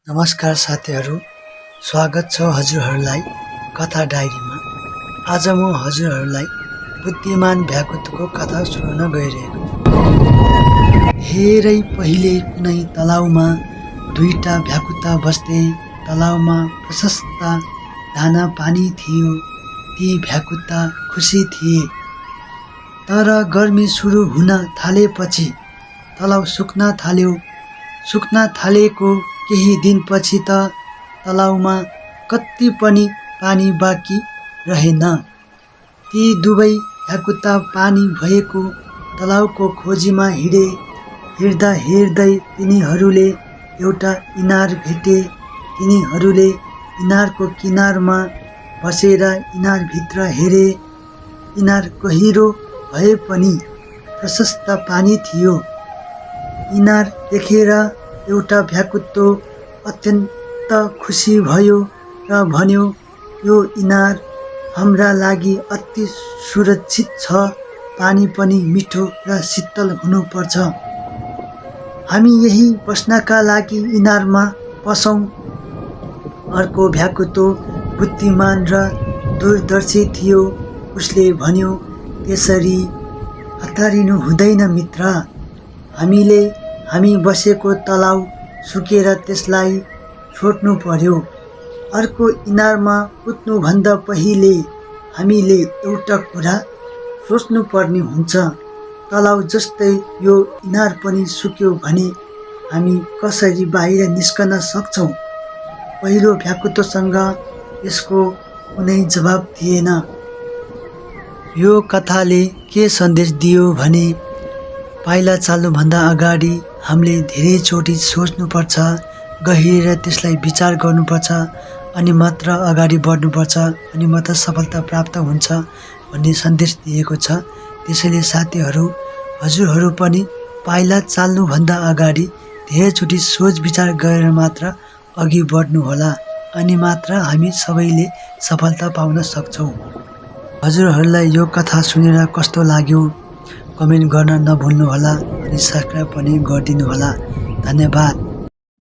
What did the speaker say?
नमस्कार साथीहरू, स्वागत छ हजुरहरूलाई कथा डायरीमा। आज म हजुरहरूलाई बुद्धिमान भ्याकुतको कथा सुनाउन गइरहेको छु। धेरै पहिले कुनै तलाउमा दुईटा भ्याकुता बस्थे। तलाउमा प्रशस्त दाना पानी थियो। ती भ्याकुता खुसी थिए। तर गर्मी सुरु हुन थालेपछि तलाउ सुक्न थाल्यो। सुक्न थालेको केही दिनपछि त तलाउमा कति पनि पानी बाँकी रहेन। ती दुवै भ्याकुता पानी भएको तलाउको खोजीमा हिँडे। हिँड्दा हिँड्दै तिनीहरूले एउटा इनार भेटे। तिनीहरूले इनारको किनारमा बसेर इनारभित्र हेरे। इनार गहिरो भए पनि प्रशस्त पानी थियो। इनार देखेर एउटा भ्याकुतो अत्यन्त खुसी भयो र भन्यो, यो इनार हाम्रा लागि अति सुरक्षित छ। पानी पनि मिठो र शीतल हुनुपर्छ। हामी यही बस्नका लागि इनारमा पसौँ। अर्को भ्याकुतो बुद्धिमान र दूरदर्शी थियो। उसले भन्यो, त्यसरी हतारिनु हुँदैन मित्र। हामी बसेको तलाउ सुकेर त्यसलाई छोड्नु पर्यो। अर्को इनारमा कुद्नुभन्दा पहिले हामीले एउटा कुरा सोच्नु पर्ने हुन्छ। तलाउ जस्तै यो इनार पनि सुक्यो भने हामी कसरी बाहिर निस्कन सक्छौँ? पहिलो भ्याकुतोसँग यसको कुनै जवाब थिएन। यो कथाले के सन्देश दियो भने पाइला चाल्नुभन्दा अगाडि हामीले धेरैचोटि सोच्नुपर्छ, गहिरेर त्यसलाई विचार गर्नुपर्छ, अनि मात्र अगाडि बढ्नुपर्छ, अनि मात्र सफलता प्राप्त हुन्छ भन्ने सन्देश दिएको छ। त्यसैले साथीहरू, हजुरहरू पनि पाइला चाल्नुभन्दा अगाडि धेरैचोटि सोच विचार गरेर मात्र अघि बढ्नुहोला, अनि मात्र हामी सबैले सफलता पाउन सक्छौँ। हजुरहरूलाई यो कथा सुनेर कस्तो लाग्यो कमेन्ट गर्न नभुल्नुहोला, अनि सब्सक्राइब पनि गरिदिनुहोला। धन्यवाद।